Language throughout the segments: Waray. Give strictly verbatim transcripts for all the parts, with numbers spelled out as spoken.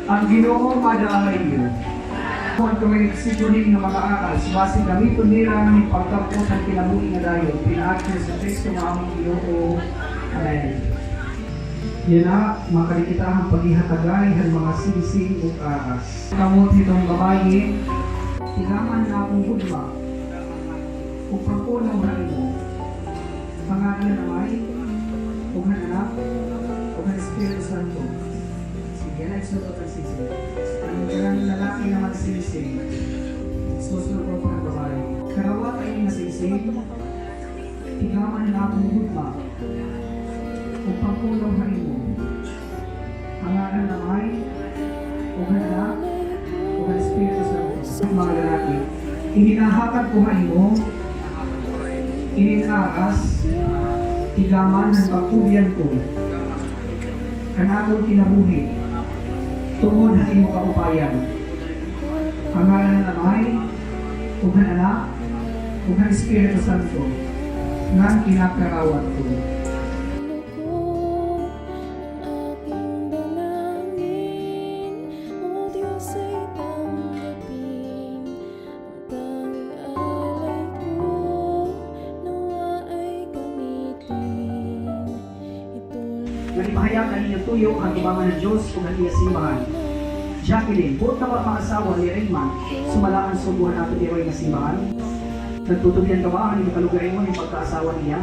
An Ginoo maada ha iyo. Kuan kami sigurin nga mga aras, basi gamiton nira an pagkap-ot han kinabuhi nga dayon, pinaagi sa Kristo nga amon Ginoo. Amen. Yana, makadi kita han paghihatagay han mga singsing ug aras. Kamot hiton babaye, tigaman an akon gugma, ug pagpulaw ha imo. Pangalan han Amay, ug han Anak, ug han Espiritu Santo. Sige, yana, igsugot an singsing. An lalaki naman singsing, susunod pa an babaye. Karawata ini nga singsing, tigaman an akon gugma, ug pagpulaw ha imo. Pangalan han Amay, ug han Anak, ug han Espiritu Santo. Mga lalaki, ihinahatag ko ha imo inin aras, tigaman han pagtubyan ko kan akon kinabuhi, tungod han imo kaupayan. Pangalan han Amay, ug han Anak, ug han Espiritu Santo, ngan kinakarawat ko. Ang aking dalangin, O Diyos, ay tanggapin. Ang tanging alay ko, nawa ay gamitin. Ito lang. Ngan ipahayag an iyo tuyo ha atubangan han Diyos ug han iya simbahan. Jacqueline, buot ka ba maasawa ni Raymond, sumala han sugo han aton tiyaroy nga simbahan? Nagtutubyan ka ba han imo kalugaringon hin pagkaasawa niya?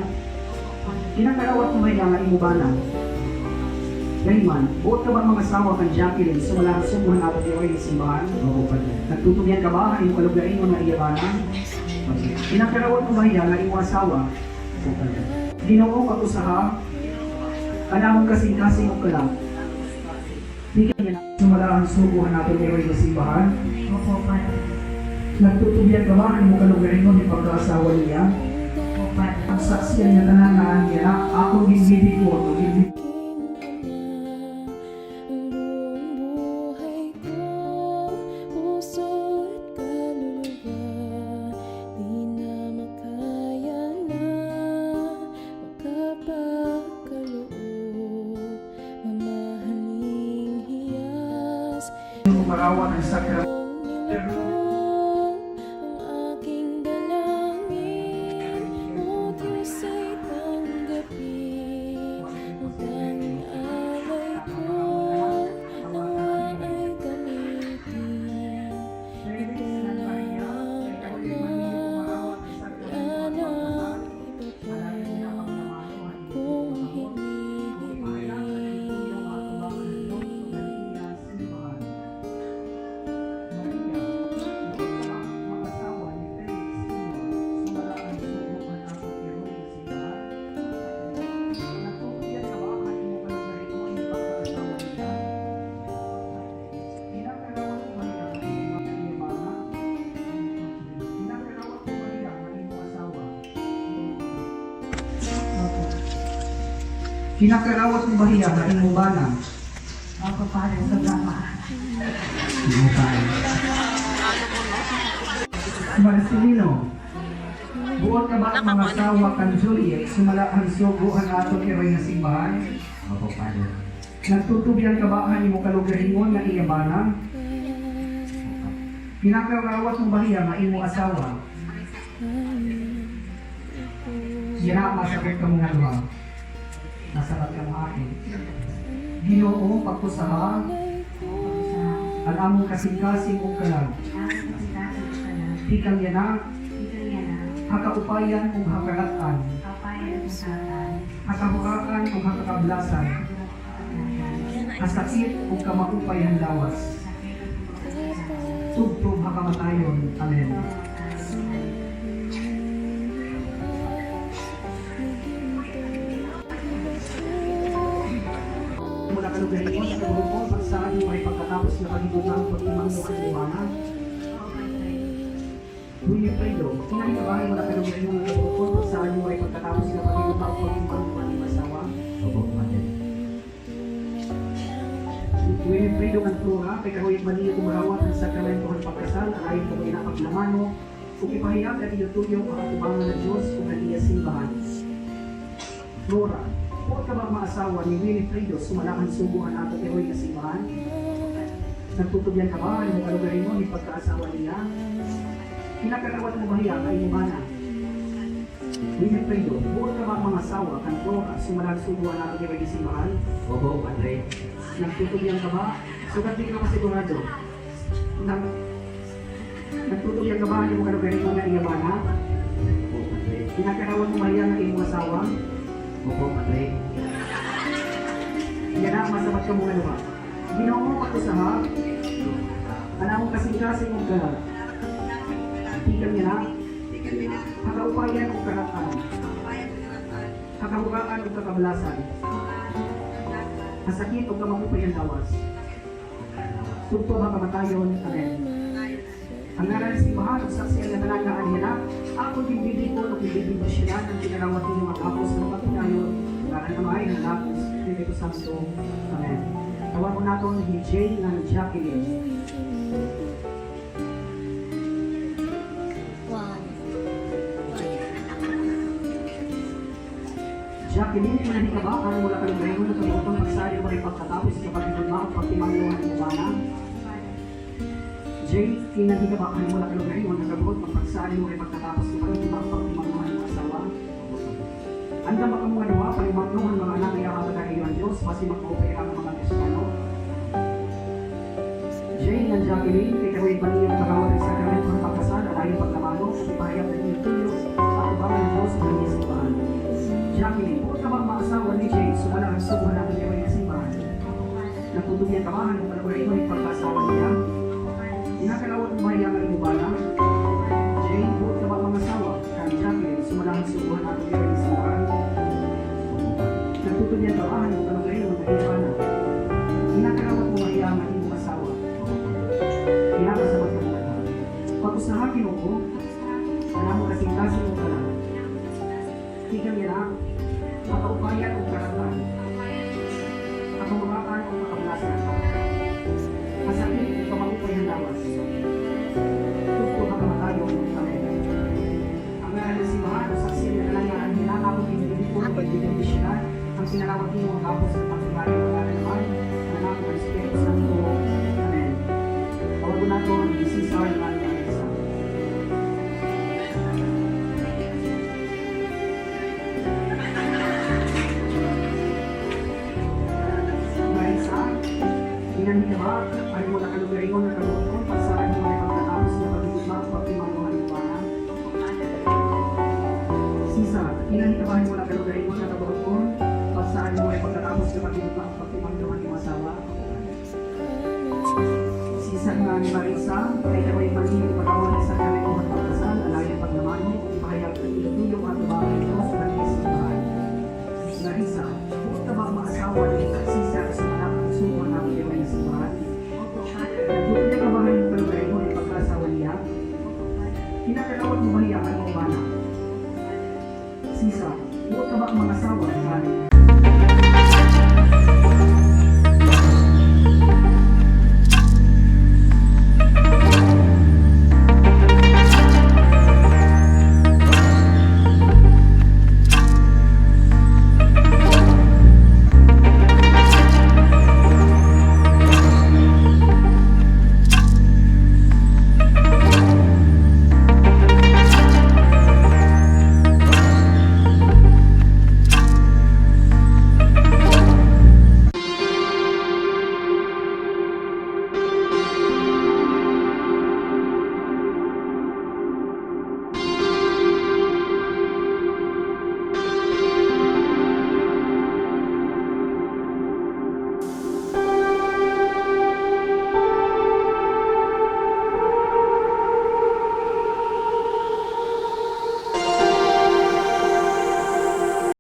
Kinakarawat mo ba hiya nga imo bana? Raymond, buot ka ba mangasawa kan Jacqueline, sumala han sugo han aton tiyaroy nga simbahan? Opo, Padre. Nagtutubyan ka ba han imo kalugaringon nga iya bana? Opo. Kinakarawat mo ba hiya nga imo asawa? Opo, Padre. Ginoo, pag-usaha an amon kasingkasing ug kalag. Tikang yana, sumala han sugo han aton tiyaroy nga simbahan? Opo, Padre. Nagtutubyan ka ba han imo kalugaringon hin pagkaasawa niya? Opo, Padre. Pagsaksian nga tanan nga an yana akon ginbibigon o ginbi- Ang buong buhay ko, puso at kaluluwa, di na makaya na makapagkaloob. Mamahaling hiyas, Marawat an sakra- Ang aking dalangin, O Diyos, ay tanggapin. Ang tanging alay ko, nawa ay gamitin. Ito lang, Ama, wala na iba pa. Kung hinihiling. Kinakarawat mo ba hiya nga imo bana? Opo, Father, sobra pa. Imo pa. Marcelino, buot ka ba mangasawa kan Juliet, sumala han sugo han aton tiyaroy nga simbahan? Opo, Father. Nagtutubyan ka ba han imo kalugaringon nga iya bana? Kinakarawat mo ba hiya nga imo asawa? Yana, masabat kamo nga duha. Masabat kamo akon. Ginoo, pag-usaha an amon kasingkasing ug kalag. Tikang yana, ha kaupayan ug ha karat-an. Ha kahuraan ug ha kakablasan. Ha sakit ug kamaupay han lawas. Tubtob ha kamatayon. Amen. Mula kalugaringon sa grupo, pagsaad mo ay pagkatapos nga paghigugma ug pagtimangno kan imo bana. Winifredo, kinahinabahan mo na kalugaringon nga grupo, pagsaad mo ay pagkatapos nga paghigugma ug pagtimangno kan imo asawa. Opo, Father. Winifredo ngan Flora, kay kahuyop man niyo kumarawat han sakramento han pagkasal, alayon kamo yana paglamano, ug ipahayag an iyo tuyo ha atubangan han Diyos ug han iya simbahan. Flora, buot ka ba maasawa ni Winifredo, sumala han sugo han aton tiyaroy nga simbahan? Nagtutugyan ka ba an imo kalugaringon hin pagkaasawa niya? Kinakarawat mo ba hiya nga imo bana? Winifredo, buot ka ba mangasawa kan Flora sumala han sugad han aton nga simbahan? Opo, Padre. Nagtutugyan ka ba? Sugad diri ka masigurado. Nag-, nagtutugyan ka ba an imo kalugaringon nga iya bana? Opo, Padre. Kinakarawat mo ba hiya nga imo asawa? Opo, Padre. Yana, masabat kamo nga duha. Ginoo, pag-usaha an amon kasingkasing ug kalag. Tikang yana ha kaupayan ug karat-an, ha kahuraan ug kakabalasan, ha sakit ug kamaupayan lawas, tubtob ha kamatayon. Amen. An ngaran han simbahan ug saksi an ngatanan nga anghel, akon ginbibig-on ug ginbibendisyonan an kinarawat niyo nga gahapon sa pagkinayon, ngaran han Amay, han Anak, ug Espiritu Santo. Amen. Tawagon naton hi Jay ngan Jacqueline. Wow. Jacqueline, kinahanglan ba an imo la kalugaringon nga kabuotan pagsaad mo kay pagkatapos sa paghigugma ug pagtimangno han imo bana? Jay, kinahanglan ba an imo la kalugaringon nga kabuot pagsaad mo kay pagkatapos sa paghigugma ug pagtimangno han imo asawa? Andam ba kamo nga duha panimaknohon an mga anak nga iyahatag kaniyo han Dios, basi magkaupay hira nga mga Kristiyano? Jay ngan Jacqueline, kay kamo ipaniya an pagawad han sakramento han pagkasal, alayon paglamano, ipahayag an iyo tuyo, atubangan han Dios ngan an iya simbahan. Jacqueline, buot ka ba maasawa ni Jay sumala han sugad han aton nga simbahan? Nagtutugyan ka ba han imo kalugaringon hin pagkaasawa niya? Kinakarawat mo ba hiya nga imo bana? Jay, buot ka ba mangasawa kan Jacqueline sumala han sugad han aton nga simbahan? Nagtutugyan ka ba han imo kalugaringon nga imo bana? Kinakarawat mo ba hiya nga imo asawa? Yana, masabat kamo nga duha. Pag-usaha, Ginoo, an amon kasingkasing ug kalag. Tikang yana ha kaupayan ug karat-an, ha kahuraan ug kakabalasan, ha sakit ug kamaupayan lawas, tubtob ha kamatayon. Amen. An ngaran han simbahan ug saksi an ngatanan nga anghel, akon ginbibig-on ug ginbibendisyonan an kinarawat niyo nga gahapon sa pagkinayon, ngaran han Amay, han Anak, ug han Espiritu Santo. Amen. Tawagon naton hi Cesar ngan Marisa. Marisa, kinahanglan ba an imo la kalugaringon nga kabuotan pagsaad mo kay pagkatapos nga paghigugma ug pagtimangno han imo bana? Cesar, kinahanglan ba an imo la kalugaringon nga kabuotan pagsaad mo kay pagkatapos nga paghigugma ug pagtimangno han imo asawa? Cesar ngan Marisa, kay kamo ipaniya an pagawad han sakramento han pagkasal, alayon paglamano, ipahayag an iyo tuyo, atubangan han Dios ngan an iya simbahan. Marisa, buot ka ba maasawa ni Cesar sumala han sugad han aton nga simbahan? Nagtutugyan ka ba han imo kalugaringon hin pagkaasawa niya? Kinakarawat mo ba hiya nga imo bana? Cesar, buot ka ba mangasawa kan